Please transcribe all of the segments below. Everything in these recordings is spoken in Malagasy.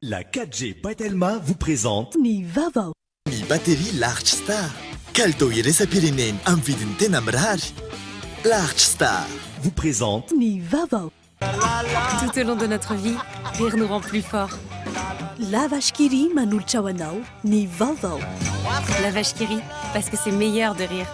La 4G by Telma vous présente. Ny vaovao. Ny batterie Large Star. Kalitao iraisam-pirenena amin'ny vidiny tena mirary. Large Star vous présente. Ny vaovao. Tout au long de notre vie, rire nous rend plus forts. La Vache qui rit manolotra ho anao ny vaovao. La Vache qui rit, parce que c'est meilleur de rire.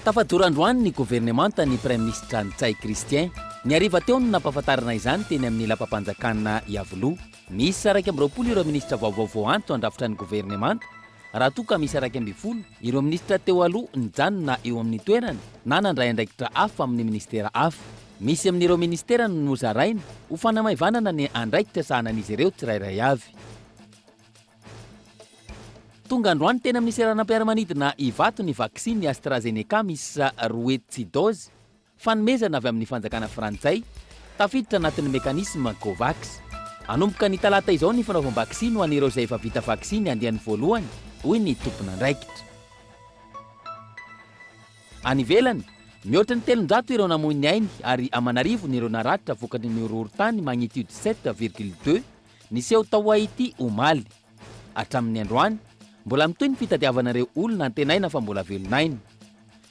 Tafajoro androany ny governemanta ny Praiminisitra Ntsay Christian. Ny hariva teo no nampahafantarana izany teny amin'ny lapam-panjakana Iavoloha. Miisa 21 ireo minisitra vaovao voaantso handrafitra ny governemanta Raha toa ka miisa 11 ireo minisitra teo aloha nijanona eo amin'ny toerany na nandray andraikitra hafa amin'ny minisitera hafa. Misy amin'ireo minisitera no nozaraina ho fanamaivanana ny andraikitra sahanan'izy ireo tsirairay avy. Tonga androany teny amin'ny seranam-piaramanidina Ivato ny vaksiny AstraZeneca miisa 200 doses. Fanomezana avy amin'ny fanjakana frantsay, tafiditra anatin'ny mekanisma Covax. Hanomboka ny talata izao ny fanaovam-baksiny ho an'ireo izay efa vita vaksiny andiany voalohany, hoy ny tompon'andraikitra. Any ivelany, mihoatra ny 300 ireo namoy ny ainy ary aman'arivony ireo naratra vokatry ny horohorontany magnitude 7,2 niseho tao Haiti omaly. Hatramin'ny androany, mbola mitohy ny fitadiavana ireo olona antenaina fa mbola velon'aina.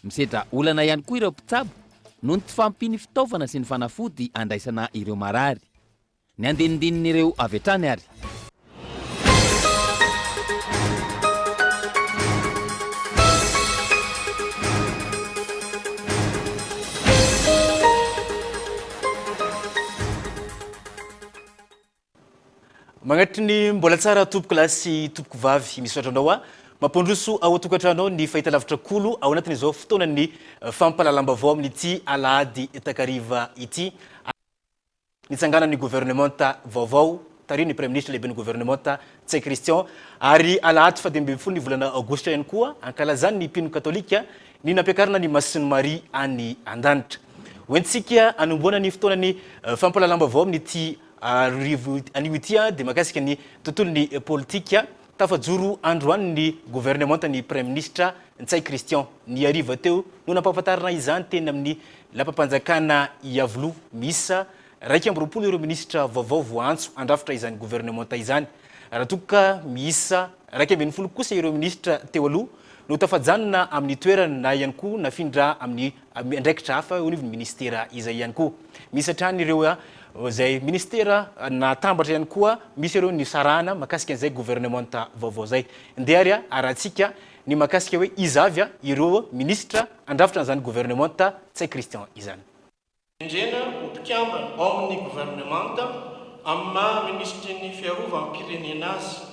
Misedra olana ihany koa ireo mpitsabo noho ny tsy fahampian'ny fitaovana sy ny fanafody andraisana ireo marary. Ny andinindinin'ireo avy hatrany ary. Magnatry ny mbola tsara tompoko lahy sy tompoko vavy misaotra anao a mampandroso ao an-tokantrano ao ny fahitalavitra kolo ao anatin'izao fotoanan'ny fampahalalam-baovao amin'ity alahady takariva ity nitsanganan'ny governemanta vaovao tarihin'ny praiminisitra lehiben'ny governemanta Ntsay Christian ary alahady faha 15 ny volana aogositra ihany koa ankalazan'ny mpino katolika ny nampiakarina ny Masin'i Maria any an-danitra. Hoentintsika hanombohana ny fotoanan'ny fampahalalam-baovao amin'ity Arivo anio ity dia mahakasika ny tontolon'ny politika. Tafajoro androany ny governemantan'ny Praiminisitra Ntsay Christian. Ny hariva teo no nampahafantarina izany teny amin'ny lapam-panjakana Iavoloha. Miisa 21 ireo minisitra vaovao voaantso handrafitra izany governemanta izany. Raha toa ka miisa 11 kosa ireo minisitra teo aloha no tafajanona amin'ny toerany na ihany koa nafindra amin'ny andraikitra hafa eo anivon'ny minisitera izay ihany koa. Misy hatrany ireo izay minisitera natambatra ihany koa, misy ireo nisarahana mahakasika an'izay governemanta vaovao izay. Ndeha ary arahantsika ny mahakasika hoe iza avy ireo minisitra handrafitra an'izany governemanta Ntsay Christian izany. Endrena ho mpikambana ao amin'ny governemanta amin'ny maha minisitry ny Fiarovam-pirenena azy,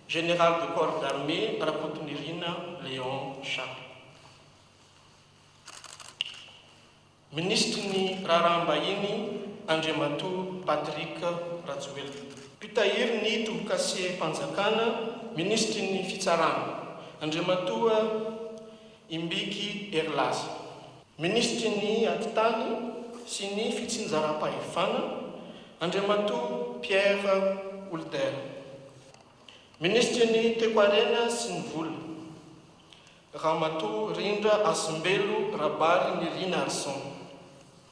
Général de corps d'armée Rakotonirina Léon Charles. Minisitry ny Raharaham-bahiny Andriamatoa Patrick Rajoelina. Mpitahiry ny tombokasem-panjakana, Minisitry ny Fitsarana, Andriamatoa Imbiky Herilaza. Minisitry ny Atitany sy ny Fitsinjaram-pahefana, Andriamatoa Pierre Houlder. Minisitry ny Toekarena sy ny Vola. Ramatoa Rindra Hasimbelo Rabary Nirina Arson.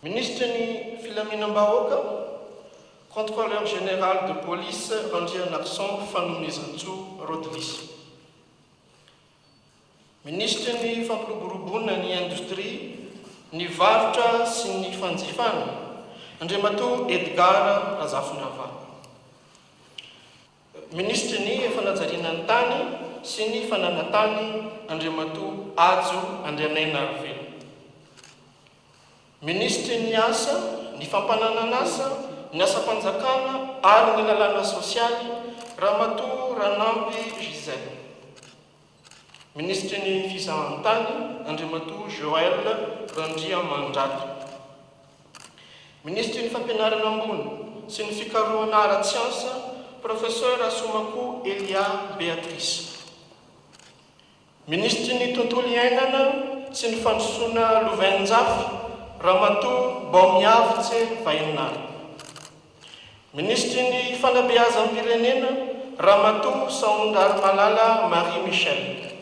Minisitry ny Filaminam-bahoaka, Contrôleur Général de Police Randrianarison Fanomezantsoa Rodlice. Minisitry ny Fampiroboroboana ny Indostria, ny Varotra sy ny Fanjifana, Andriamatoa Edgard Razafindravahy. Minisitry ny Fanajariana ny tany sy ny fananan-tany Andriamatoa Hajo Andrianainarivelo. Minisitry ny Asa, ny Fampananan'asa, ny Asam-panjakana ary ny Lalàna sosialy Ramatoa Ranampy Gisèle. Minisitry ny Fizahantany Andriamatoa Joël Randriamandrato. Minisitry ny Fampianarana ambony sy ny fikarohana ara-tsiansa, Professeur Rasoamakoa Elia Béatrice. Minisitry ny Tontolo iainana sy ny fandrosoana lovainjafy, Ramatoa Baomiavotse Vahinala. Minisitry ny Fanabeazam-pirenena, Ramatoa Sahondrarimalala Marie Michelle.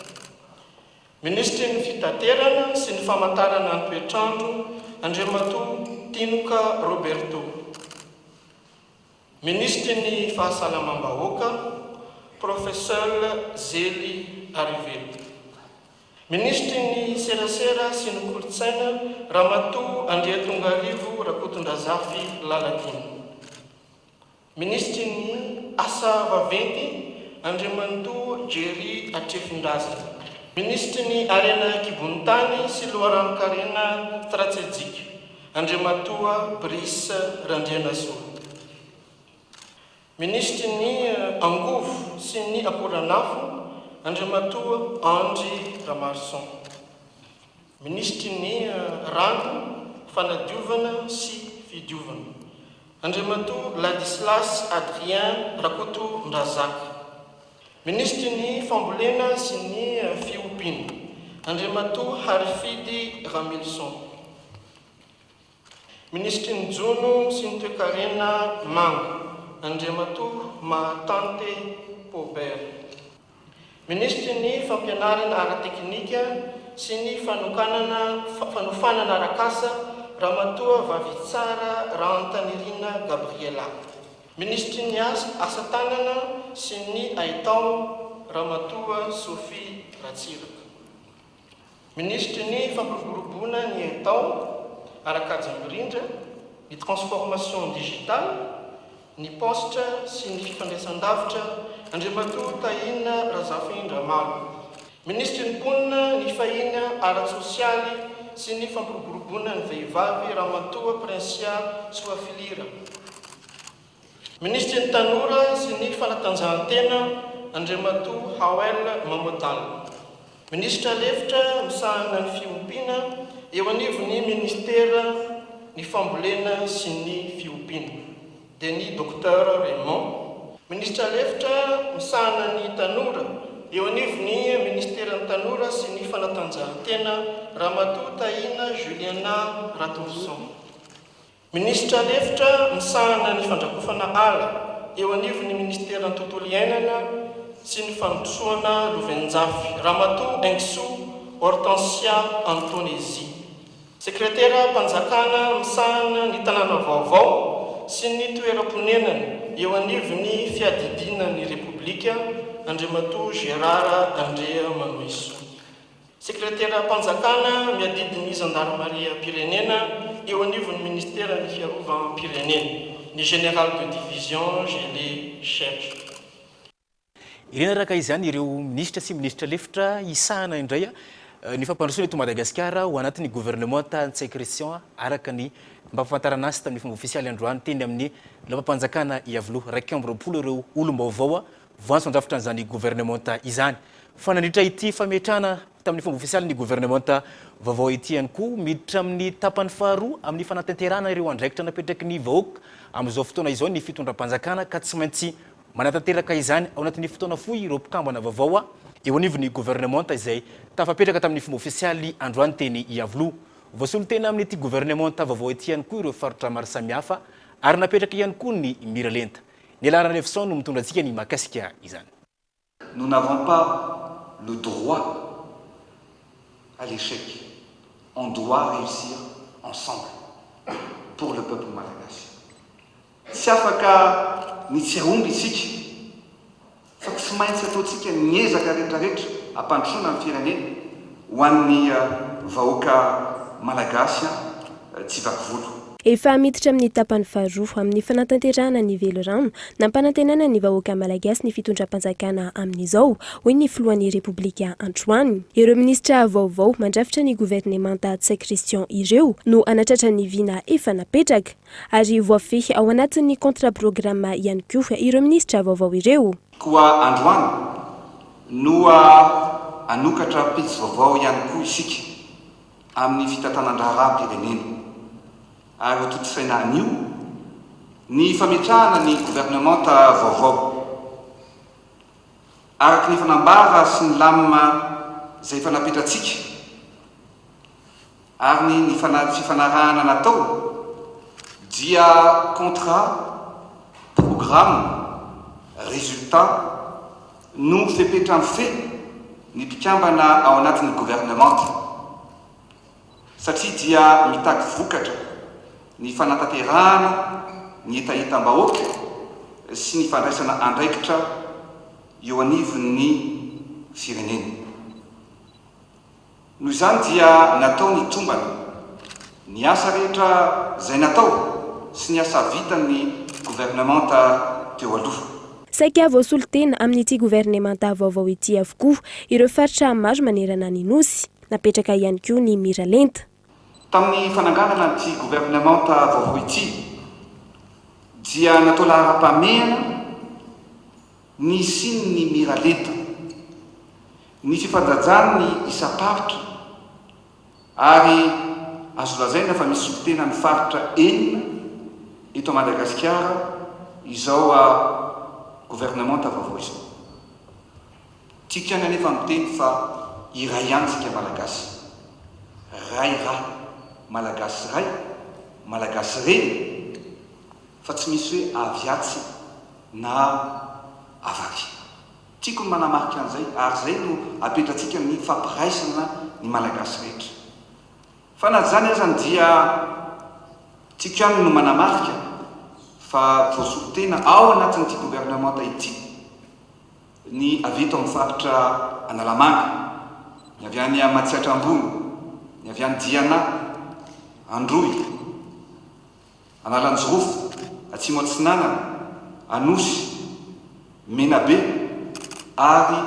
Minisitry ny Fitaterana sy ny Famantarana ny Toetr'andro, Andriamatoa Tinoka Roberto. Minisitry ny Fahasalamam-bahoaka, Professor Zely Arivelo. Minisitry ny Serasera sy ny Kolontsaina, Ramatoa Andriatongarivo Rakotondrazafy Lalatiana. Minisitry ny Asa vaventy, Andriamatoa Jerry Atrefindrazana. Minisitry ny Harena an-kibon'ny tany sy loharanon-karena stratejika, Andriamatoa Brice Randrianasoa. Minisitry ny Angovo sy ny akoranafo, Andriamatoa Andry Ramarison. Minisitry ny Rano, Fanadiovana sy Fidiovana, Andriamatoa Ladislas Adrien Rakotondrazaka. Minisitry ny Fambolena sy ny Fiompiana, Andriamatoa Harifidy Ramilison. Minisitry ny Jono sy ny Toekarena Manga, Andriamatoa Mahatante Paubert. Minisitry ny Fampianarana ara-teknika sy ny fanokanana fanofanana arak'asa, Ramatoa Vavitsara Rahantanirina Gabriella. Minisitry ny Asa asa tanana sy ny Haitao, Ramatoa Sophie Ratsiraka. Minisitry ny Fampiroboroboana ny Haitao ara-kajy mirindra, ny Transformation digitale, ny Paositra sy ny Fifandraisandavitra, Andriamatoa Tahina Razafindramalo. Minisitry ny Mponina, ny Fahina ara-tsosialy sy ny Fampiroboroboana ny Vehivavy, Ramatoa Princia Soafilira. Minisitry ny Tanora sy ny Fanatanjahantena, Andriamatoa Hawel Mamodal. Minisitra lefitra misahana ny Fiompiana eo anivon'ny Minisitera ny Fambolena sy ny Fiompiana, dia ny Docteur Raymond. Minisitra lefitra misahana ny Tanora eo anivon'ny Minisiteran'ny Tanora sy ny Fanatanjahantena, Ramatoa Tahina Juliana Ratovoson. Minisitra lefitra misahana ny fandrakofana ala eo anivon'ny Minisiteran'ny Tontolo iainana sy ny Fandrosoana Lovainjafy, Ramatoa Haingosoa Hortensia Antonezy. Sekreteram-panjakana misahana ny tanàna vaovao sy ny toeram-ponenana eo anivon'ny Fiadidiana ny Repoblika, Andriamatoa Gérard Andriamanohisoa. Sekreteram-panjakana miadidy ny zandarimariam-pirenena eo anivon'ny minisiteran'ny Fiarovam-pirenena, ny Général de division Gélé Serge. Ireny araka izany ireo minisitra sy minisitra lefitra hisahana indray ny fampandrosoana eto Madagasikara ho anatin'ny governemanta Ntsay Christian araka ny nampahafantarana azy tamin'ny fomba ofisialy androany teny amin'ny lapam-panjakana Iavoloha. 21 ireo olom-baovao voantso handrafitra an'izany governemanta izany. Fa nandritra ity fametrahana tamin'ny fomba ofisialy ny governemanta vaovao ity ihany koa, miditra amin'ny tapany faharoa amin'ny fanatanterahana ireo andraikitra napetraky ny vahoaka amin'izao fotoana izao ny fitondram-panjakana ka tsy maintsy manatanteraka izany ao anatin'ny fotoana fohy ireo mpikambana vaovao eo anivon'ny governemanta izay tafapetraka tamin'ny fomba ofisialy androany teny Iavoloha. Voasolo tena amin'ity governemanta vaovao ity ihany koa ireo faritra maro samihafa ary napetraka ihany koa ny miralenta. Ny Laharana no mitondra antsika ny mahakasika izany. Nous n'avons pas le droit à l'échec. On doit réussir ensemble pour le peuple malagasy. Tsy afaka ny tsy hahomby isika fa tsy maintsy ataontsika ny ezaka rehetrarehetra hampandrosoana ny firenena ho an'ny vahoaka malagasy tsy vaky volo. Efa miditra amin'ny tapany faharoa amin'ny fanatanterahana ny velirano nampanantenana ny vahoaka malagasy ny fitondram-panjakana amin'izao, hoy ny filohan'ny Repoblika androany. Ireo minisitra vaovao mandrafitra ny governemanta Ntsay Christian ireo no hanatratra ny vina efa napetraka. Ary voafehy ao anatin'ny contrat programme ihany koa ireo minisitra vaovao ireo. Koa androany no hanokatra pejy vaovao ihany koa isika. amin'ny fitantanan-draharaham-pirenena ary ho tontosaina anio ny fametrahana ny governemanta vaovao. Araka ny efa nambara sy ny lamina izay efa napetratsika ary ny fifanarahana natao dia contrat programme. Résultat no fepetra mifehy ny mpikambana ao anatin'ny governemanta, satria dia mitaky vokatra ny fanatanterahana ny hetahetam-bahoaka sy ny fandraisana andraikitra eo anivon'ny firenena. Noho izany dia natao ny tombana, ny asa rehetra izay natao sy ny asa vitan'ny governemanta teo aloha. Saika voasolo tena amin'ity governemanta vaovao ity avokoa ireo faritra maro manerana ny Nosy. Napetraka ihany koa ny miralenta. Tamin'ny fananganana an'ity governemanta vaovao ity dia natao laharam-pahamehana ny hisian'ny miralenta. Ny fifandajan'ny isam-paritra ary azo lazaina fa misy solontenan'ny faritra enina eto Madagasikara izao governemanta vaovao izao. Tiako ihany anefa miteny fa iray ihany isika Malagasy. Ray ra, Malagasy ray, Malagasy reny fa tsy misy hoe avy atsy na avy ary. Tiako ny manamarika an'izay ary izay no apetratsika ny fampiraisana ny Malagasy rehetra. Fa na izany azany dia tiako ihany no manamarika fa voasolo tena ao anatin'ity governemanta ity ny avy eto amin'ny faritra Analamanga, ny avy any Matsiatra Ambony, ny avy any Diana, Androy, Analanjirofo, Atsimo Atsinanana, Anosy, Menabe ary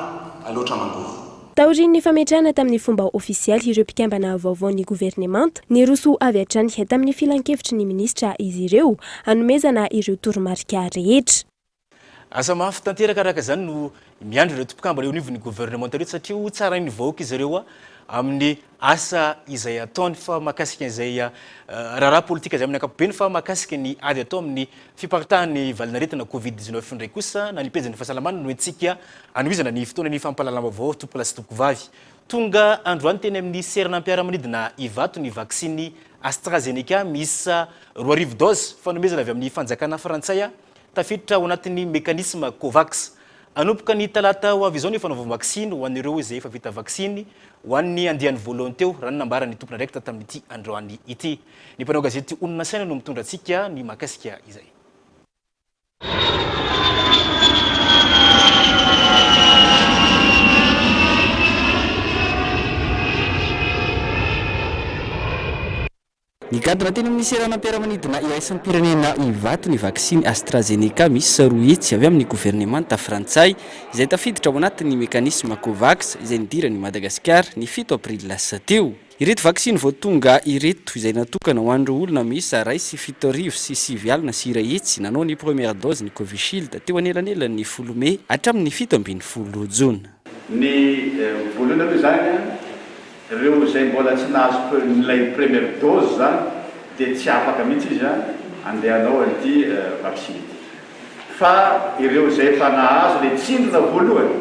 Alaotra Mangoro. Taorian'ny fametrahana tamin'ny fomba ofisialy ireo mpikambana vaovaon'ny governemanta, niroso avy hatrany tamin'ny filankevitry ny minisitra izy ireo hanomezana ireo toromarika rehetra. Asa mafy tanteraka araka izany no miandry ireto mpikambana eo anivon'ny governemanta ireto satria ho tsarain'ny vahoaka izy ireo amin'ny asa izay ataony fa mahakasika izay raharaha politika izay amin'ny ankapobeny fa mahakasika ny ady atao amin'ny fiparitahan'ny valin'aretina Covid 19 indray kosa na ny pejin'ny fahasalamana no entintsika hanohizana ny fotoanan'ny fampahalalam-baovao tompokolahy sy tompokovavy. Tonga androany teny amin'ny seranam-piaramanidina Ivato ny vaksiny AstraZeneca miisa 2000 doses fanomezana avy amin'ny fanjakana frantsay Tafiditra ao anatin'ny mekanisma Covax. Hanomboka ny talata ho avy izao ny fanaovam-baksiny ho an'ireo izay efa vita vaksiny ho an'ny andiany voalohany teo, raha ny nambaran'ny tompon'andraikitra tamin'ity androany ity. Ny mpanao gazety Onona Saina no mitondra antsika ny mahakasika izay. Nigadona teny amin'ny seranam-piaramanidina iraisam-pirenena Ivato ny vaksiny AstraZeneca miisa 200 avy amin'ny governemanta frantsay izay tafiditra ao anatin'ny mekanisma Covax izay nidiran'i Madagasikara ny fito aprily lasa teo. Ireto vaksiny vao tonga ireto izay natokana ho an'ireo olona miisa 197 101 nanao ny première dose ny Covishield teo anelanelan'ny folo mey hatramin'ny 17 jona. Ny voalohany aloha izany an, Ireo izay mbola tsy nahazo ilay première dose zany dia tsy afaka mihitsy izy andeha hanao an'ity vaccin ity. Fa ireo izay efa nahazo ilay tsindrona voalohany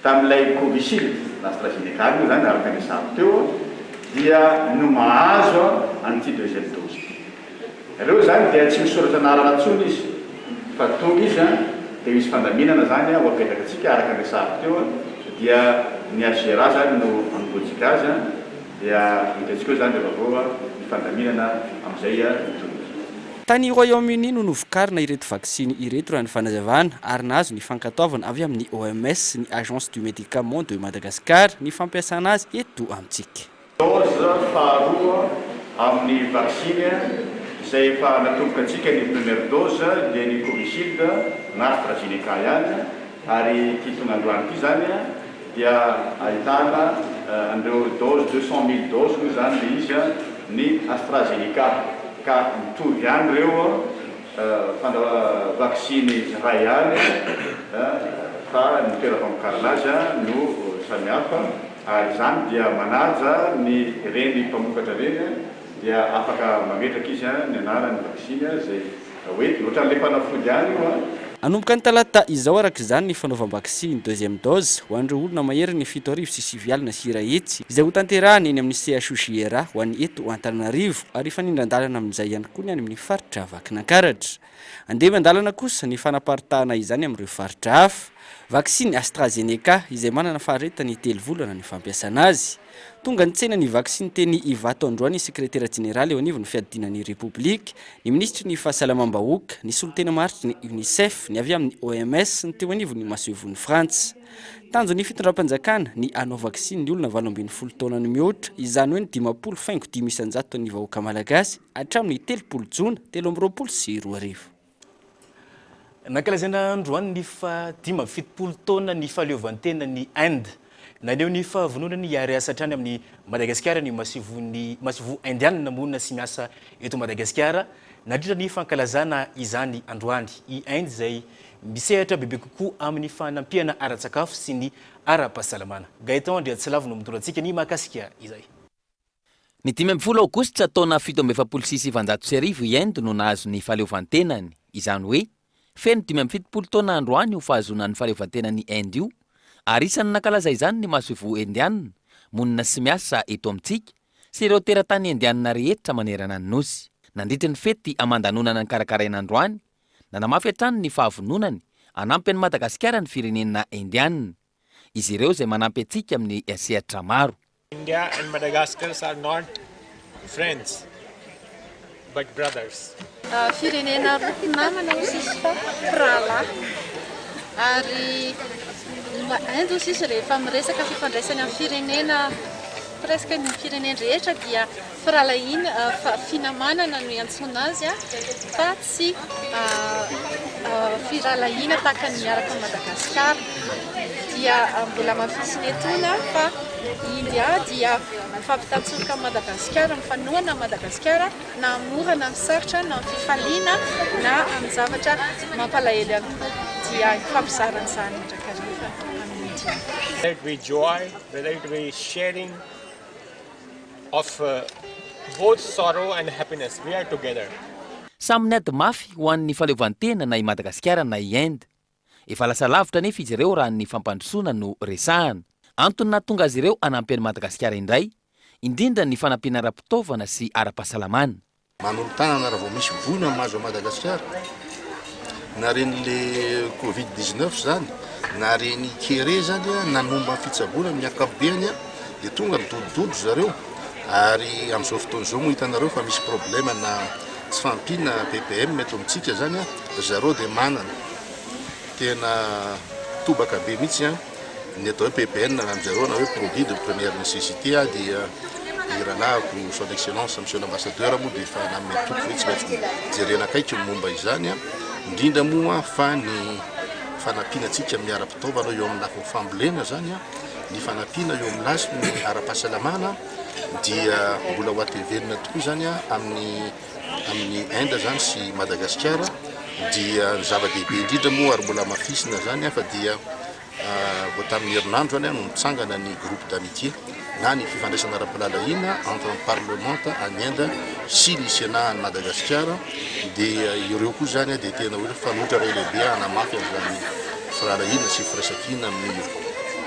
tamin'ilay Covishield na AstraZeneca moa izany araka ny resahako teo dia no mahazo an'ity deuxième dose ity. Ireo izany dia tsy misoratra anarana intsony izy fa tonga izy dia misy fandaminana izany ho apetrakantsika araka ny resahako teo dia ny HGRA izany no hanombohantsika azy dia hitantsika eo izany rehefa avy eo ny fandaminana amin'izay ny tohiny. Tany Royaume-Uni no novokarina ireto vaksiny ireto raha ny fanazavana ary nahazo ny fankatoavana avy amin'ny OMS sy ny Agence du Médicament de Madagascar ny fampiasana azy eto amintsika. Dose faharoa amin'ny vaksiny izay efa natomboka antsika ny première dose dia ny Covishield na AstraZeneca ihany ary ity tonga androany ity izany dia ahitana an'ireo dose 200 mille doses moa izany ilay izy ny AstraZeneca ka mitovy ihany ireo vaksiny iray ihany fa ny toeram-pamokarana azy no samihafa. Ary izany dia manaja ny reny mpamokatra ireny dia afaka mametraka izy ny anaran'ny vaksiny izay hoentiny. Ohatran'ilay fanafody ihany io an. Hanomboka ny talata izao araka izany ny fanaovam-baksiny deuxième dose ho an'ireo olona maherin'ny 570 100 izay hotanterahana eny amin'ny CHUJRA ho an'ny eto Antananarivo ary hifanindran-dalana amin'izay ihany koa ny any amin'ny faritra Vakinankaratra. Andeha miandalana kosa ny fanaparitahana izany amin'ireo faritra hafa. Vaksiny AstraZeneca izay manana faharetany telo volana ny fampiasana azy. Tonga nitsena ny vaksiny teny Ivato androany ny sekretera jeneraly eo anivon'ny fiadiana ny Repoblika, ny minisitry ny fahasalamam-bahoaka, ny solontena maharitry ny Unicef, ny avy amin'ny OMS, ny teo anivon'ny masoivohon'i Frantsa. Tanjon'ny fitondram-panjakana ny hanao vaksiny ny olona 18 taona no mihoatra, izany hoe ny 50.5% ny vahoaka malagasy, hatramin'ny 30 jona 2023. Nankalazaina androany ny faha 75 taona ny fahaleovantenan'i Inde. Naneho ny fahavononany hiara-hiasa hatrany amin'i Madagasikara ny masoivohon'ny masoivoho indianina monina sy miasa eto Madagasikara nandritra ny fankalazana izany androany. I Inde izay misehatra bebe kokoa amin'ny fanampiana ara-tsakafo sy ny ara-pahasalamana. Gaëtan Andriantsilavo no mitondra antsika ny mahakasika izay. Ny 15 aogositra taona 1947 i Inde no nahazo ny fahaleovantenany, izany hoe feno 75 taona androany io fahazoana ny fahaleovantenan'i Inde io, ary isan'ny nankalaza izany ny masoivoho Indiana monina sy miasa eto amintsika sy ireo teratany Indiana rehetra manerana ny Nosy. Nandritry ny fety aman-danonana nokarakaraina androany, nanamafy hatrany ny fahavononany hanampy an'i Madagasikara ny firenena Indiana. Izy ireo izay manampy antsika amin'ny sehatra maro. India and Madagascar are not friends but brothers. Firenena roa mpinamana hoy sisa fa mpirahalahy. Ary Inde hoy sisa rehefa miresaka fifandraisany amin'ny firenena presque ny firenen-drehetra dia Firahalahiana, finamanana no iantsoana azy fa tsy firahalahiana tahaka ny miaraka amin'i Madagasikara. Dia mbola hamafisina etoana fa i India dia mifampitantsoroka amin'i Madagasikara, mifanohana amin'i Madagasikara na amin'ny mora na amin'ny sarotra na amin'ny fifaliana na amin'ny zavatra mampalahelo ihany koa dia hifampizara an'izany mandrakariva amin'i India. Whether it be joy, whether it be sharing of both sorrow and happiness we are together. Samy niady mafy ho an'ny fahaleovantena na i Madagasikara na i Inde. Efa lasa lavitra anefa izy ireo raha ny fampandrosoana no resahana. Antony nahatonga azy ireo hanampy an'i Madagasikara indray, indrindra ny fanampiana ara-pitaovana sy ara-pahasalamana. Manolo-tanana raha vao misy voina mahazo an'i Madagasikara, na ireny le covid 19 izany, na ireny kere izany, na ny momba ny fitsaboana amin'ny ankapobeny dia tonga midodododo zareo ary amin'izao fotoana izao moa hitanareo fa misy problème na tsy fahampiana PPM eto amintsika izany, ry zareo dia manana tena tobaka be mihitsy. Ny atao hoe PPN na amin-jareo na hoe produit de première nécessité dia ny rahalahiko son excellence monsieur l'ambassadeur moa dia efa nanome toky hoe tsy maintsy jerena akaiky ny momba izany indrindra moa fa ny fanampiana antsika amin'ny ara-pitaovana eo amin'ny lafiny fambolena izany ny fanampiana eo amin'ny lafiny ara-pahasalamana dia mbola ho atevenina tokoa izany amin'ny amin'ny Inde izany sy Madagasikara dia ny zava-dehibe indrindra moa ary mbola hamafisina izany fa dia vao tamin'ny herinandro izany no nitsangana ny groupe d'amitié na ny fifandraisana ara-pirahalahiana entre ny parlemanta any Inde sy ny Sénat any Madagasikara dia ireo koa izany dia tena hoe fanoitra iray lehibe hanamafy an'izany firahalahiana sy firaisankina amin'ny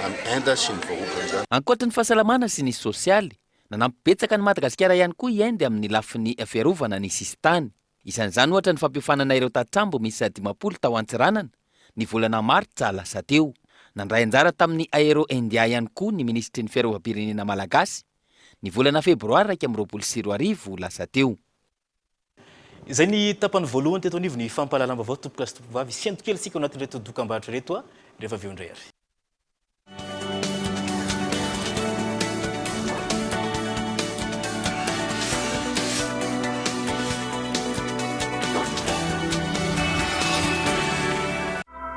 amin'i Inde sy ny vahoakany izany. Ankoatry ny fahasalamana sy ny sosialy, Nanampy betsaka an'i Madagasikara ihany koa i Inde amin'ny lafiny fiarovana ny sisintany. Isan'izany ohatra ny fampiofanana ireo tatsambo miisa 50 tao Antsiranana, ny volana martsa lasa teo. Nandray anjara tamin'ny Aero India ihany koa ny minisitry ny fiarovam-pirenena malagasy, ny volana febroary 2021 lasa teo. Izay ny tapany voalohany teto anivon'ny fampahalalam-baovao tompokolahy sy tompokovavy. Sento kely isika ao anatin'ireto dokambarotra ireto rehefa avy eo indray ary.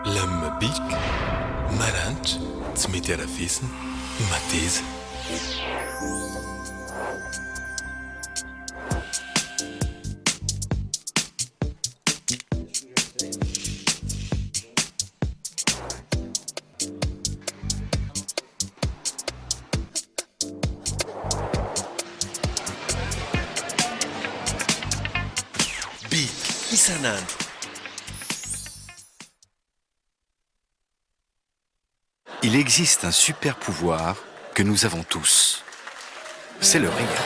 Lame bic, maranitra, tsy mety arafesina, mateza. Bic isan'andro. Il existe un super pouvoir que nous avons tous. C'est le rire.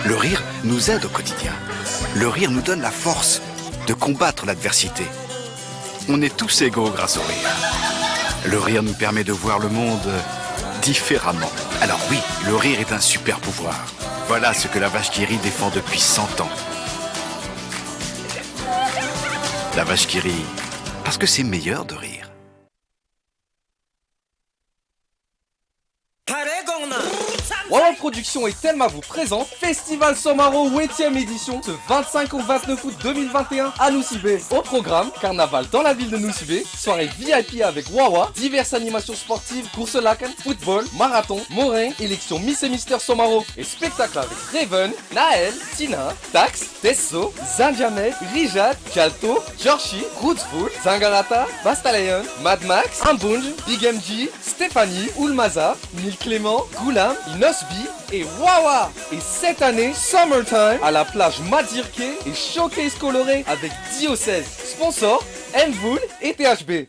Le rire nous aide au quotidien. Le rire nous donne la force de combattre l'adversité. On est tous égaux grâce au rire. Le rire nous permet de voir le monde différemment. Alors oui, le rire est un super pouvoir. Voilà ce que la vache qui rit défend depuis 100 ans. La vache qui rit, parce que c'est meilleur de rire. Wawa Production et Telma vous présentent Festival Somaro 8ème édition ce 25 au 29 août 2021 à Nosy Be. Au programme, carnaval dans la ville de Nosy Be, soirée VIP avec Wawa, diverses animations sportives, course lakana, football, marathon, morin, élection Miss et Mister Somaro et spectacle avec Raven, Naël, Tina, Tax, Tesso, Zanjamet, Rijad, Jalto, Georgie, Rootsful, Zangarata, Bastalayon, Mad Max, Ambunj, Big MG, Stéphanie, Oulmaza, Neil Clément, Goulam, Inosbi et Wawa. Et cette année, Summertime à la plage Madirke et showcase coloré avec Diocèse. Sponsor, Envoul et THB.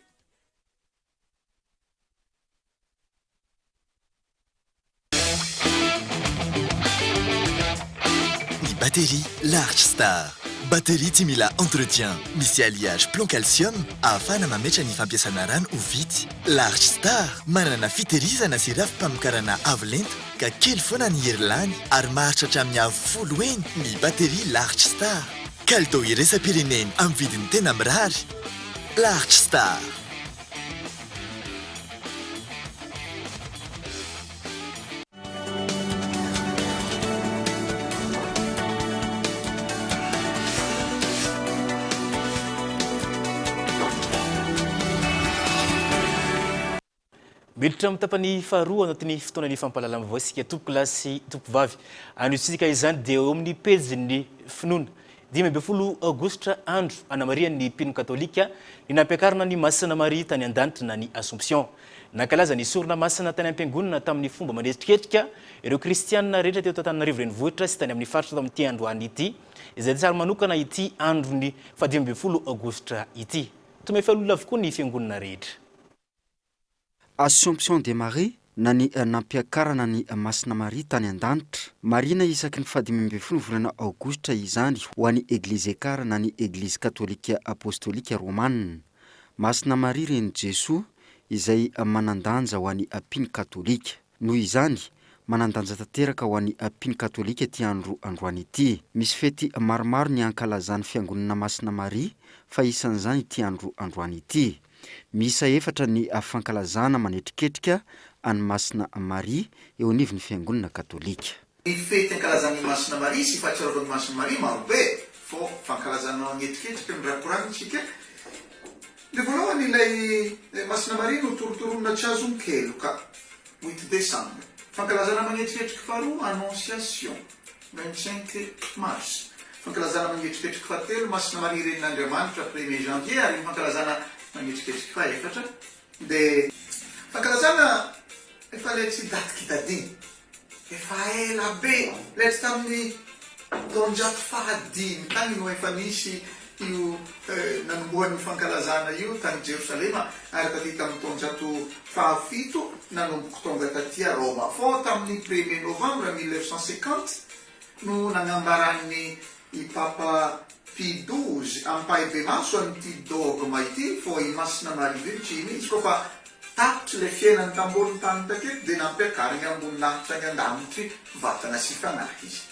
Ny batterie Large Star. Batterie tsy mila entretien. Misy alliage plomb calcium ahafahana mametra ny fampiasana rano ho vitsy. Large Star manana fitehirizana sy rafi-pamokarana avo lenta ka kely foana ny hery lany ary maharitra hatramin'ny avo folo heny ny batterie Large Star. Kalitao iraisam-pirenena amin'ny vidiny tena mirary. Large Star. Miditra amin'ny tapany faharoa anatin'ny fotoanan'ny fampahalalam-baovao isika tompokolahy sy tompokovavy. Anio isika izany dia eo amin'ny pejin'ny finoana. 15 aogositra andro anamarihan'ny mpino katolika ny nampiakarana an'i Masina Maria tany an-danitra na ny Assomption. Nankalaza ny sorona masina tany am-piangonana tamin'ny fomba manetriketrika ireo kristianina rehetra teto Antananarivo Renivohitra sy tany amin'ny faritra tamin'ity androany ity, izay tsara manokana ity andron'ny faha-15 aogositra ity. Tomefy olona avokoa ny fiangonana rehetra. Assomption de Marie na ny nampiakarana an'i Masina Maria tany an-danitra. Marihina isaky ny fahadimy ambin'ny folo volana aogositra izany ho an'ny Eglizy Ekar na ny Eglizy Katolika Apostolika Romana. Masina Maria Renin'i Jesoa izay manan-danja ho an'ny mpino katolika. Noho izany, manan-danja tanteraka ho an'ny mpino katolika ity andro androany ity. Misy fety maromaro ny ankalazan'ny Fiangonana Masina Maria fa isan'izany ity andro androany ity. Miisa efatra ny fankalazana manetriketrika an'i Masina Maria eo anivon'ny Fiangonana Katolika. Ny fety ankalazan'i Masina Maria sy fahatsiarovan'i Masina Maria maro be fô fankalazana manetriketrika ny raha koranintsika. Ny voalohany ilay Masina Maria notorontoronina tsy azon-keloka, huit décembre. Fankalazana manetriketriky faharoa Annonciation, 25 mars. Fankalazana manetriketriky fahatelo Masina Maria Renin'Andriamanitra, premier janvier ary ny fankalazana manetriketriky fahefatra dia fankalazana efa ilay tsy daty kitadiny. Efa ela be, ilay tsy tamin'ny taonjato fahadimy tany no efa nisy io nanombohan'io fankalazana io tany Jerosalema ary taty tamin'ny taonjato fahafito nanomboko tonga taty Roma. Fô tamin'ny premier novembre 1950 no nagnambaran'ny I Papa Pie xii ampahibemaso an'ity dogme ity fô i Masina Maria Virjiny izy koa fa tapitry le fiainany tambony tany taketo dia nampiakarigny amboninahitra agny an-danitry vatana sy fanahy izy.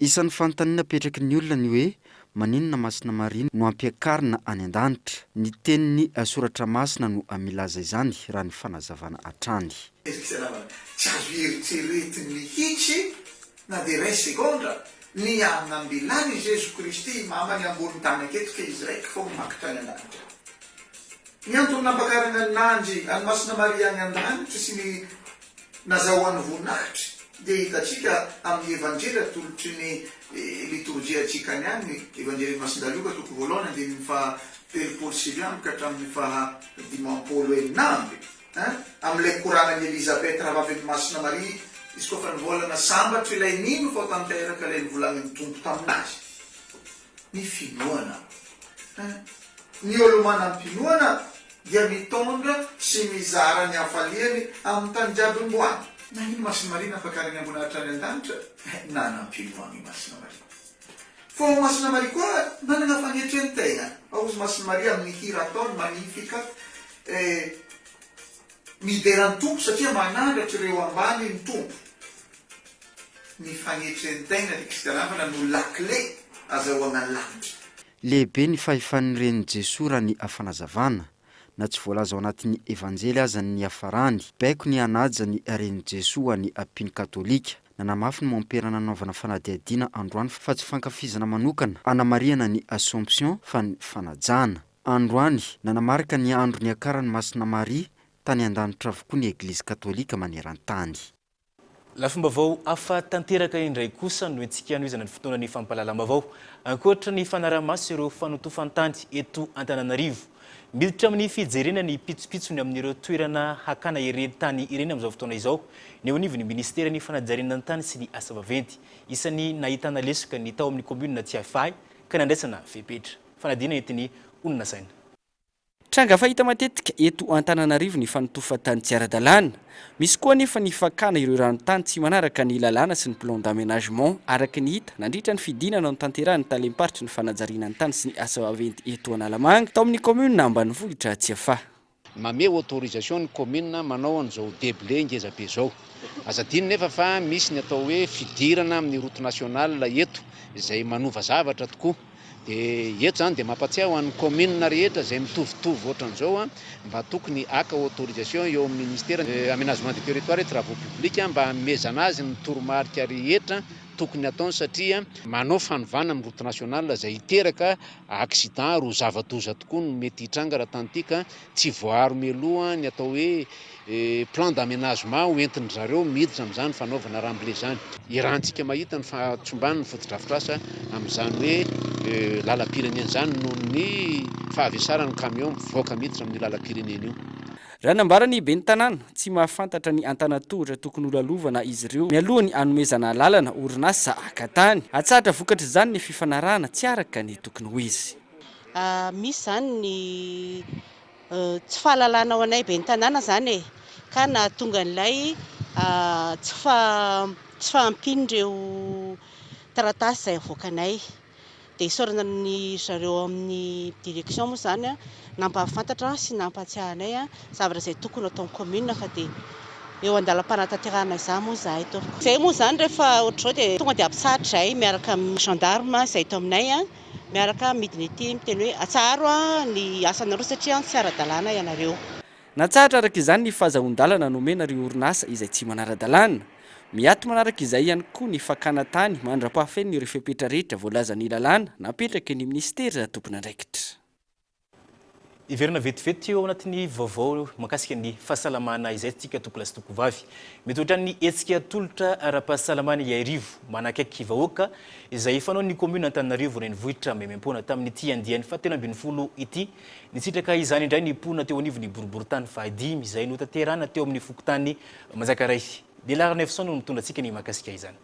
Isan'ny fanontaniana apetraky ny olona ny hoe maninona Masina Maria no ampiakarina any an-danitra? Ny tenin'ny Soratra Masina no milaza izany raha ny fanazavana hatrany. Tsy azo eritreretiny mihitsy na dia iray segondra ny agnambilany i Jeso Kristy mamany ambony tany aketo ke izy raiky fô mimakitra any andanitra. Ny antony nampakaragna ny nandry an'i Masina Maria agny andanitry sy ny nazahoany voninahitry dia hitantsika amin'ny Evanjely atolotry ny litorjiantsika any agny, Evanjelin'i Masindahy Lioka toko voalohany andininy faha 39 ka hatramin'ny faha 56. Hein? Amin'ilay koranan'i Elizabeth rahavavin'i Masina Maria, izy koa fa nivolagna sambatra ilay nino fa ho tanteraka ilay novolagnin'ny Tompo taminazy. Ny finoana. Hein? Ny olo manam-pinoana. dia mitondra sy mizara ny hafaliany amin'ny tany jiaby omboany. Nagnino Masina Maria nampakariny ambonahitra any an-danitra? Nanam-pinoana i Masina Maria. Fô Masina Maria koa nanagna fagnetren-tegna. Hozy Masina Maria amin'ny hira ataony Magnificat, eh, midera ny Tompo satria manandratra ireo ambany ny Tompo. Ny fagnetren-tegna ry Kristianavana no lakile azahoagna ny lanitra. Lehibe ny fahefan'ny renin'i Jesoa raha ny fanazavana. Na tsy voalaza ao anatin'ny Evanjely aza ny niafarany. Baiko ny hanaja ny renin'i Jesoa ho an'ny mpino katolika. Nanamafy ny mompera nanaovana fanadihadiana androany fa tsy fankafizana manokana hanamarihana ny Assomption fa ny fanajana. Androany, nanamarika ny andro niakaran'i Masina Maria tany an-danitra avokoa ny Eglizy katolika maneran-tany. Lafim-baovao hafa tanteraka indray kosa no entintsika hanohizana ny fotoanan'ny fampahalalam-baovao. Ankoatra ny fanaraha-maso ireo fanotofan-tany eto Antananarivo, miditra amin'ny fijerena ny pitsopitsony amin'ireo toerana hakana ireny tany ireny amin'izao fotoana izao ny eo anivon'ny minisiteran'ny fanajariana ny tany sy ny asa vaventy. Isan'ny nahitana lesoka ny tao amin'ny kaominina Tsiafahy ka nandraisana fepetra. Fanadihana entin'ny olona saina. Tranga fahita matetika eto Antananarivo ny fanotofan-tany tsy ara-dalàna. Misy koa anefa ny fakana ireo ranon-tany tsy manaraka ny lalàna sy ny plan d'aménagement araka ny hita nandritra ny fidinana notanterahin'ny talem-paritry ny fanajariana ny tany sy ny asa vaventy eto Analamanga tao amin'ny kaominina ambanivohitra Tsiafahy. Mamehy autorisation ny commune manao an'izao deblé ngeza be zao. Aza adino nefa fa misy ny atao hoe fidirana amin'ny route nationale eto izay manova zavatra tokoa. Dia eto izany dia mampatsiahy ho an'ny commune rehetra izay mitovitovy ohatran'izao mba tokony haka autorisation eo amin'ny ministera aménagement du territoire et travaux publics mba hanomezana azy ny toromarika rehetra tokony hataony satria manao fanovana amin'ny route nationale izay hiteraka accident ary ho zava-doza tokoa no mety hitranga raha tanty ka tsy voaaro mialoha ny atao hoe plan d'aménagement ho entin-dry zareo miditra amin'izany fanaovana remblai izany. Iarahantsika mahita ny fahatsomban'ny fotodrafitrasa amin'izany hoe lalam-pirenena izany noho ny fahavesaran'ny camion mivoaka miditra amin'io lalam-pirenena io. Raha nambaran'ny ben'ny tanàna, tsy mahafantatra ny antanatohitra tokony holalovana izy ireo mialoha ny hanomezana alalana orinasa haka tany. Hatsahatra vokatr'izany ny fifanarahana tsy araka ny tokony ho izy. Misy izany ny tsy fahalalana ho anay ben'ny tanàna izany e, ka nahatonga an'ilay tsy tsy fahampian'ireo taratasy izay avoakanay. Dia isaorana ny zareo ao amin'ny direction moa izany nampahafantatra sy nampahatsiahy anay zavatra izay tokony hataon'ny commune fa dia eo an-dalam-panatanterahana izany moa izahay tompoko. Izay moa izany rehefa ohatr'izao dia tonga dia ampitsahatra izahay miaraka amin'ny gendarme izay eto aminay. Miaraka midina ety miteny hoe atsaharo ny asanareo satria tsy ara-dalàna ianareo. Natsahatra araka izany ny fahazahoan-dalana nomena ireo orinasa izay tsy manara-dalàna. Miato manaraka izay ihany koa ny fakana tany mandra-pahafeno ireo fepetra rehetra voalazan'ny lalàna napetraky ny minisitera tompon'andraikitra. Hiverina vetivety ao anatin'ny vaovao mahakasika ny fahasalamana izay isika tompolahy sy tompovavy. Mety ohatran'ny hetsika tolotra ara-pahasalamana Iarivo manakaiky vahoaka izay fanaon'ny kaominina Antananarivo renivohitra maimaimpoana tamin'ity andiany fahatelo ambin'ny folo ity. Nisitraka izany indray ny mponina teo anivon'ny boriborintany fahadimy izay notanterahina teo amin'ny fokontany Manjakaray. Lehilahy Ranaivoson no mitondra antsika ny mahakasika izany.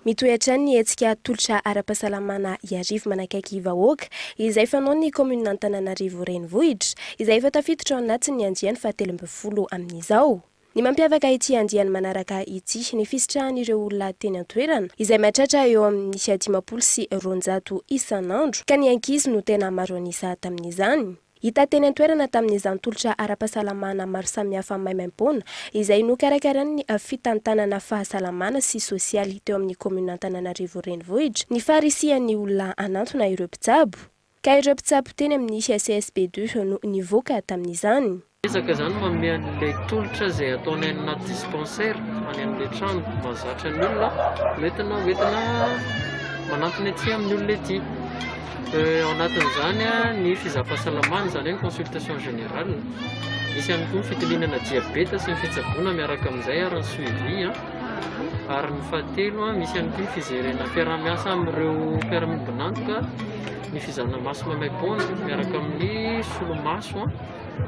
Mitohy hatrany ny hetsika tolotra ara-pahasalamana Iarivo manakaiky vahoaka, izay fanaon'ny kaominina Antananarivo Renivohitra, izay efa tafiditra ao anatin'ny andiany fahatelo ambin'ny folo amin'izao. Ny mampiavaka ity andiany manaraka ity ny fisitrahan'ireo olona teny an-toerana, izay mahatratra eo amin'ny 250 isan'andro, ka ny ankizy no tena maro an'isa tamin'izany. Hita teny an-toerana tamin'izany tolotra ara-pahasalamana maro samihafa maimaimpoana izay nokarakarain'ny fitantanana fahasalamana sy sosialy teo amin'ny kaominina Antananarivo Renivohitra ny faharisihan'ny olona hanantona ireo mpitsabo. Ka ireo mpitsabo teny amin'ny CSB deux no nivoaka tamin'izany. Ezaka izany manome an'ilay tolotra izay ataonay any anaty dispensaire any amin'ilay trano mahazatra ny olona no entina hoentina manantona ety amin'ny olona ety. Ao anatin'izany ny fizaham-pahasalamana, izany hoe ny consultation générale. Misy ihany koa ny fitiliana diabeta sy ny fitsaboana miaraka amin'izay ary ny suivi. Ary ny fahatelo, misy ihany koa ny fizerena fiaraha-miasa amin'ireo mpiara-miombon'antoka, ny fizahana maso maimaim-poana miaraka amin'ny solomaso.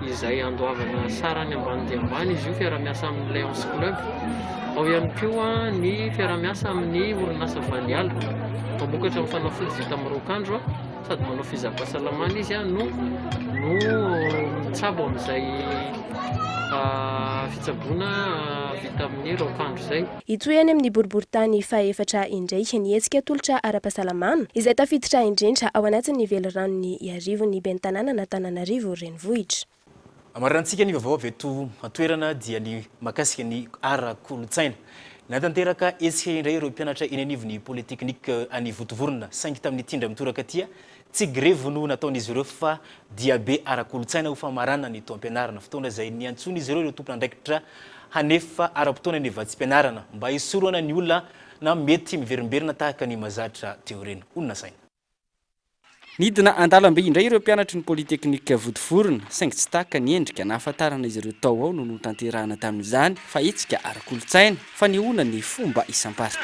izay andoavana sarany ambany dia ambany izy io, fiaraha-miasa amin'ny Lions Club. Ao ihany koa ny fiaraha-miasa amin'ny orinasa Vaniala, mpamokatra ny fanafody vita amin'ny raokandro, sady manao fizaham-pahasalamana izy no no mitsabo amin'izay fitsaboana vita amin'ny raokandro izay. Hitohy any amin'ny boriborintany fahefatra indray ny hetsika tolotra ara-pahasalamana, izay tafiditra indrindra ao anatin'ny veliranon'ny Iarivo ny ben'ny tanànan'Antananarivo Renivohitra. Amaranantsika ny vaovao avy eto an-toerana dia ny mahakasika ny ara-kolontsaina. Nanatanteraka hetsika indray ireo mpianatra eny anivon'ny Polytechnique any Vontovorona, saingy tamin'ity indray mitoraka ity tsy grevy no nataon'izy ireo fa diabe ara-kolontsaina ho famaranana ny taom-pianarana, fotoana izay niantsoan'izy ireo ireo tompon'andraikitra hanefa ara-potoana ny vatsim-pianarana mba hisorohana ny olana mety miverimberina tahaka ny mahazatra teo ireny. Olona saina. Nidina an-dalambe indray ireo mpianatry ny Polytechnique Vontovorona, saingy tsy tahaka ny endrika nahafantarana izy ireo tao ao no notanterahana tamin'izany fa hetsika ara-kolontsaina, fanehoana ny fomba isam-paritra.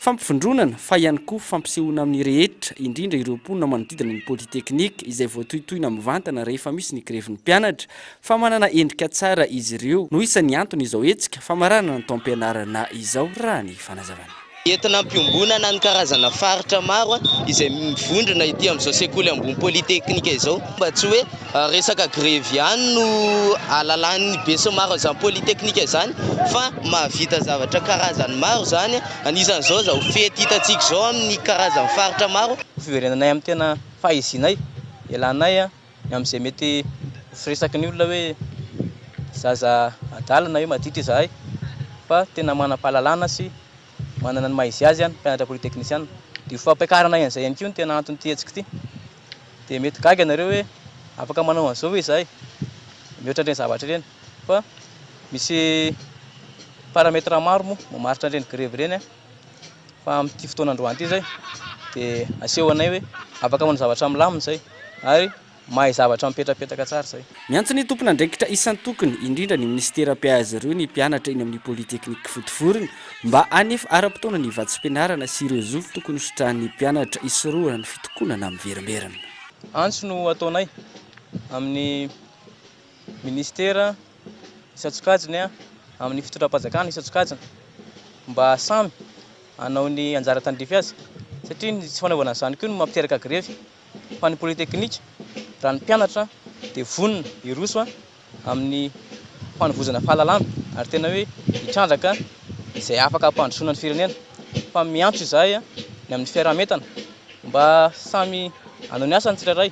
Fampivondronana, fa ihany koa fampisehoana amin'ny rehetra, indrindra ireo mponina manodidina ny Polytechnique, izay voatohitohina mivantana rehefa misy ny grevin'ny mpianatra, fa manana endrika tsara izy ireo, no isan'ny antony izao hetsika famaranana ny taom-pianarana izao, raha ny fanazavana. Entina hampiombonana ny karazana faritra maro izay mivondrona ety amin'izao sekoly ambony Polytechnique izao, mba tsy hoe Resaka grevy ihany no ahalalan'ny besinimaro an'izany polytechnique izany fa mahavita zavatra karazany maro izany, anisan'izao izao fety hitantsika izao amin'ny karazan'ny faritra maro. Fiverenanay amin'ny tena fahaizanay, ialanay ny amin'izay mety ho firesaky ny olona hoe zaza adala na hoe maditra izahay fa tena manam-pahalalana sy manana ny maha izy azy ny mpianatra polytechniciana. Dia ho fampiakaranay an'izay ihany koa no tena anton'ity hetsika ity. Dia mety gaga ianareo hoe afaka manao an'izao ve izahay? Mihoatra an'ireny zavatra ireny. Fa misy paramètre maro moa mamaritra an'ireny grevy ireny an. Fa amin'ity fotoana androany ity izay dia asehonay hoe afaka manao zavatra milamina izay ary mahay zavatra mipetrapetraka tsara izay. Miantso ny tompon'andraikitra isan-tokony, indrindra ny minisitera mpiahy azy ireo ny mpianatra eny amin'ny Polytechnique Vontovorona mba hanefa ara-potoana ny vatsim-pianarana sy ireo zo tokony hositrahan'ny mpianatra hisorohana ny fitokonana miverimberina. Antso no ataonay amin'ny minisitera isan-tsokajiny, amin'ny fitondram-panjakana isan-tsokajiny mba samy hanao ny anjara tandrify azy satria ny tsy fanaovana an'izany koa no mampiteraka grevy. Fa ny Polytechnique, raha ny mpianatra dia vonona hiroso amin'ny fanovozana fahalalana ary tena hoe hitrandraka izay afaka hampandrosoana ny firenena. Fa miantso izahay ny amin'ny fiaraha-mientana mba samy hanao ny asany tsirairay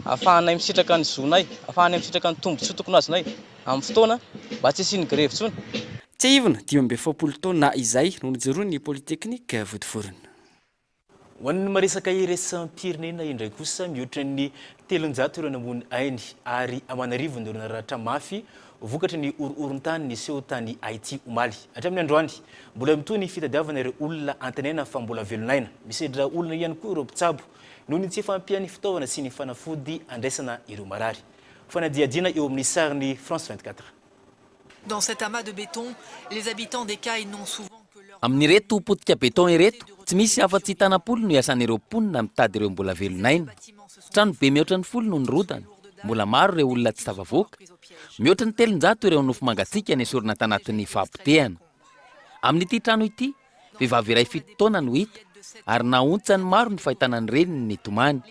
ahafahanay misitraka ny zonay, ahafahanay misitraka ny tombontsoa tokony ho azonay amin'ny fotoana mba tsy hisian'ny grevy intsony. Tsiahivina, 45 taona izay no nijoroan'ny Polytechnique Vontovorona. Ho an'ny maresaka iraisam-pirenena indray kosa, mihoatra ny 300 ireo namoy ny ainy ary aman'arivony ireo naratra mafy vokatry ny horohoron-tany niseho tany Haiti omaly. Hatramin'ny androany, mbola mitohy ny fitadiavana ireo olona antenaina fa mbola velon'aina. Misedra olana ihany koa ireo mpitsabo noho ny tsy fahampian'ny fitaovana sy ny fanafody andraisana ireo marary. Fanadihadiana eo amin'ny sarin'ny France 24. Dans cet amas de béton, les habitants des Cayes n'ont souvent que leur. Amin'ireto potika béton ireto, tsy misy afa-tsy tanam-polo no iasan'ireo mponina mitady ireo mbola velon'aina. Trano be mihoatra ny folo no nirodana. Mbola maro ireo olona tsy tafavoaka. Mihoatra ny 300 ireo nofo mangatsiaka nesorina tanatin'ny fahapotehana. Amin'ity trano ity, vehivavy iray fito taona no hita, ary nahaontsa ny maro ny fahitana ny reniny nitomany.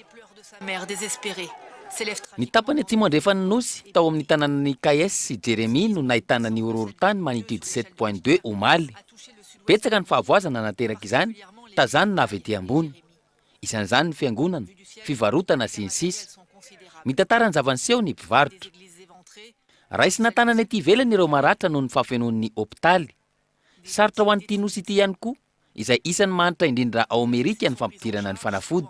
Ny tapany atsimo andrefan'ny Nosy, tao amin'ny tanànan'i Cayes sy Jeremie no nahitana ny horohorontany magnitude 7.2 omaly. Betsaka ny fahavoazana nateraka izany, tazanina avy ety ambony. Isan'izany ny fiangonana, fivarotana sy ny sisa. Mitantara ny zava-niseho ny mpivarotra. Raisina an-tanana ety ivelany ireo maratra noho ny fahafenoan'ny hopitaly. Sarotra ho an'ity nosy ity ihany koa, izay isan'ny mahantra indrindra ao Amerika ny fampidirana ny fanafody.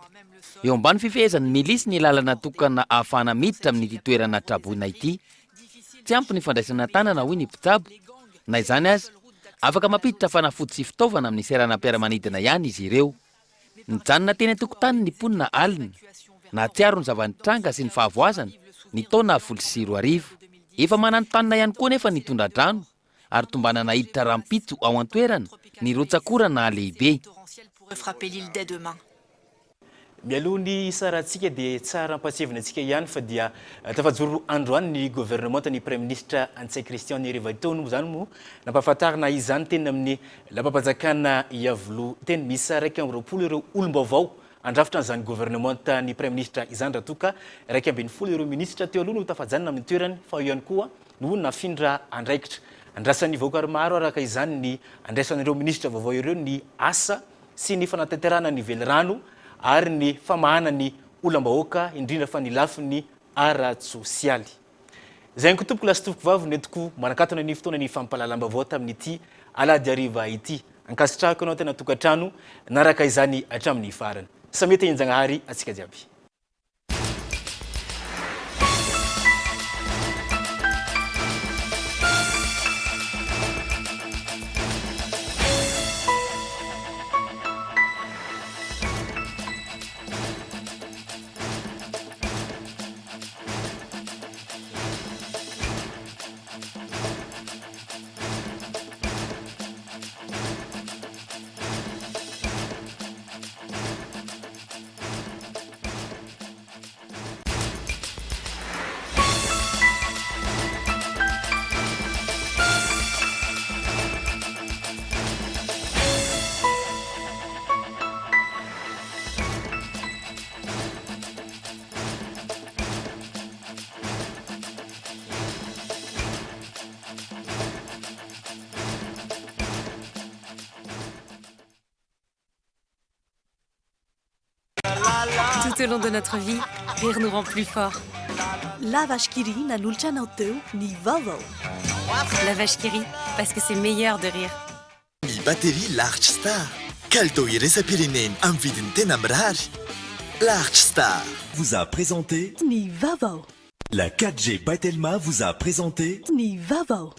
Eo ambany fifehezan'ny milisy ny lalana tokana ahafahana miditra amin'ity toerana traboina ity. Tsy ampy ny fandraisana an-tanana hoy ny mpitsabo. Na izany aza, afaka mampiditra fanafody sy fitaovana amin'ny seranam-piaramanidina ihany izy ireo. Nijanona teny an-tokotany ny mponina alina, nahatsiaro ny zava-nitranga sy ny fahavoazana, ny taona 2010. Efa mananontanona ihany koa anefa ny tondra-drano ary tombanana hiditra rahampitso ao an-toerana ny rotsak'orana lehibe. Mialoha ny hisarahantsika dia tsara ampahatsiahivina antsika ihany fa dia tafajoro androany ny governemanta ny Praiminisitra Ntsay Christian ny hariva teo moa izany moa nampahafantarina izany teny amin'ny lapam-panjakana Iavoloha teny. Miisa 21 ireo olom-baovao handrafitra an'izany governemanta ny Praiminisitra izany raha toa ka 11 ireo minisitra teo aloha no tafajanona amin'ny toerany fa eo ihany koa no nafindra andraikitra. Andrasan'ny vahoaka maro araka izany ny andraisan'ireo minisitra vaovao ireo ny asa sy ny fanatanterahana ny velirano ary ny famahana ny olam-bahoaka indrindra fa ny lafiny ara-tsosialy. Izay ihany koa tompoko lahy sy tompoko vavy no entiko manakatona ny fotoana ny fampahalalam-baovao tamin'ity alahady hariva ity. Ankasitrahako ianao tena tokantrano naraka izany hatramin'ny farany. Samia tahian-Jagnahary antsika jiaby. Tout au long de notre vie, rire nous rend plus forts. La Vache qui rit nanolotra anao teo ny vaovao. La Vache qui rit, parce que c'est meilleur de rire. Ny batterie Large Star, kalitao iraisam-pirenena amin'ny vidiny tena mirary. Large Star. Vous a présenté. Ny vaovao. La 4G by Telma vous a présenté. Ny vaovao.